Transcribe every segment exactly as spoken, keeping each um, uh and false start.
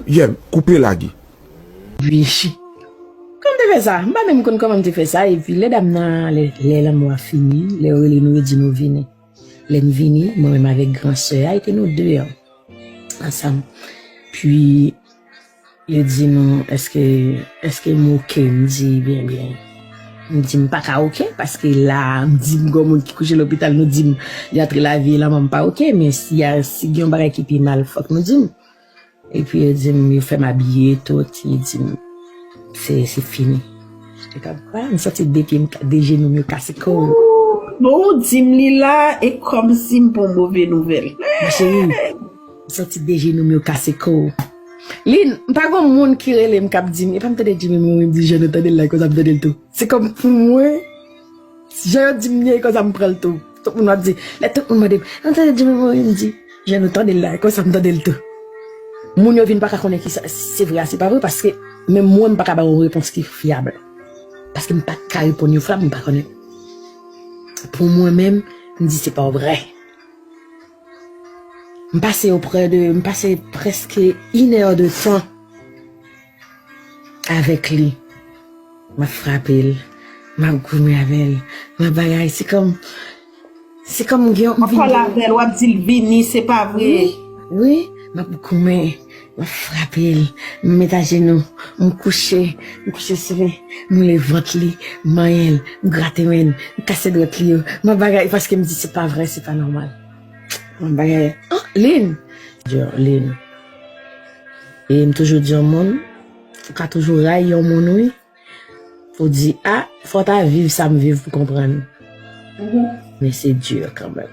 Yeah, koupe lage. Epi, kòman m te fè sa? M pa menm konn kòman m te fè sa. Epi lè dam nan, lè, lè lanmou a fini, lè yo rele nou, yo di nou vini. Lè m vini, mwen menm avèk gran sè a, e te nou de an, ansanm. Pi, yo di nou, èske, èske m oke? M di, byen, byen. M di, m pa ka oke, paske la, m di, m gon moun ki kouche lopital, nou di m, y antre lavi, la, mwen, m pa oke, men si, a, si gen yon bagay ki pi mal, fòk nou di m. Epi yo di m, yo fè m abiye tout, yo di m, se, se fini. E pa vre, m santi de pye m, de jenou m yo kase kou. Bon, ou di m li la, e kòmsi m pran move nouvèl. Ma chérie, m santi de jenou m yo kase kou. Lin, m pa gon moun ki rele m k ap di m, e pa m tande Jimmy mouri, m di, jan nou tande l la, e konsa m tande l tou. Se kòm pou mwen, jan yo di m li, e konsa m pran l tou. Tout moun ap di, lè tout moun mande m, nou tande Jimmy mouri, m di, jan nou tande l la, e konsa m tande l tou. Moun yo vin pa ka konnen ki sa, si se vre a, se pa vre, paske menm mwen, m pa ka ba yon repons ki fyab. Paske m pa t ka reponn yon fwa, m pa konnen. Pou mwen menm, m di se pa vre. M pase oprè de, m pase prèske inè de tan avèk li. M ap frape l, m ap goumen avè l, m ap bagay. Se kòm, se kòm gen yon... W ap pale avè l, w ap di l vini, se pa vre. Wi, wi, m ap goumen, m ap frape l, m met ajenou, m kouche, m kouche sou li, m woule vant li, m manyen l, m grate men l, m kase dwèt li yo, m ap bagay, paske m di se pa vre, se pa nòmal. M ap bagay, oh, Lin! Di, Lin. E m toujou di yon moun, ou ka toujou rayi yon moun, wi. Ou di, a, fò w ta viv sa m viv pou konprann. Men se di kanmenm.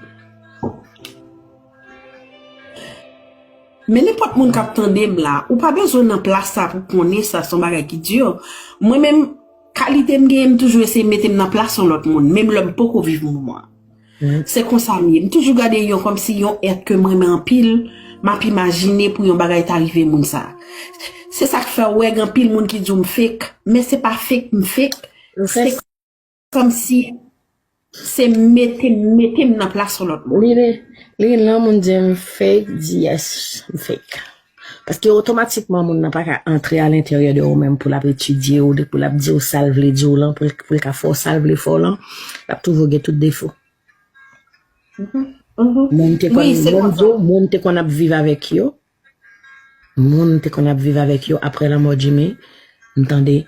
Men nenpòt moun k ap tande m la, ou pa bezwen nan plas sa pou konnen sa se yon bagay ki di. Mwen menm, kalite m genyen, m toujou eseye mete m nan plas yon lòt moun, menm lè m poko viv moman an. Se konsa m ye. M toujou gade yon kòmsi yon èt ke m renmen anpil, m ap imajine pou yon bagay ta rive moun sa. Se sa k fè w wè gen anpil moun ki di w m fake, men se pa fake m fake. Se kòmsi se mete, mete m nan plas yon lòt moun. Li, li, li, lè moun di m fake, di yes, m fake. Paske otomatikman, moun nan pa ka antre alenteryè de ou menm pou l ap etidye w, pou l ap di w sa l vle di w lan, pou l, pou l ka fè w sa l vle fè w lan, l ap toujou gen tout defo. Moun te konn, moun yo, moun te konn ap viv avèk yo. Moun te konn ap viv avèk yo apre lanmò Jimmy. M tande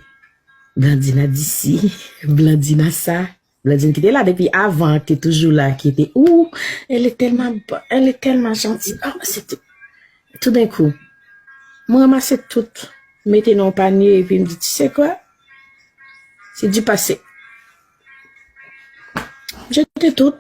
Blandina disi, Blandina sa. Blandine ki te la depi avan, ki te toujou la, ki te, ou, elle est tellement bo-, elle est tellement gentille. Ah, se tou. Toudenkou, mwen ranmase tout, mete nan yon panye, epi m di, tu sais quoi? C'est du passé. M jete tout,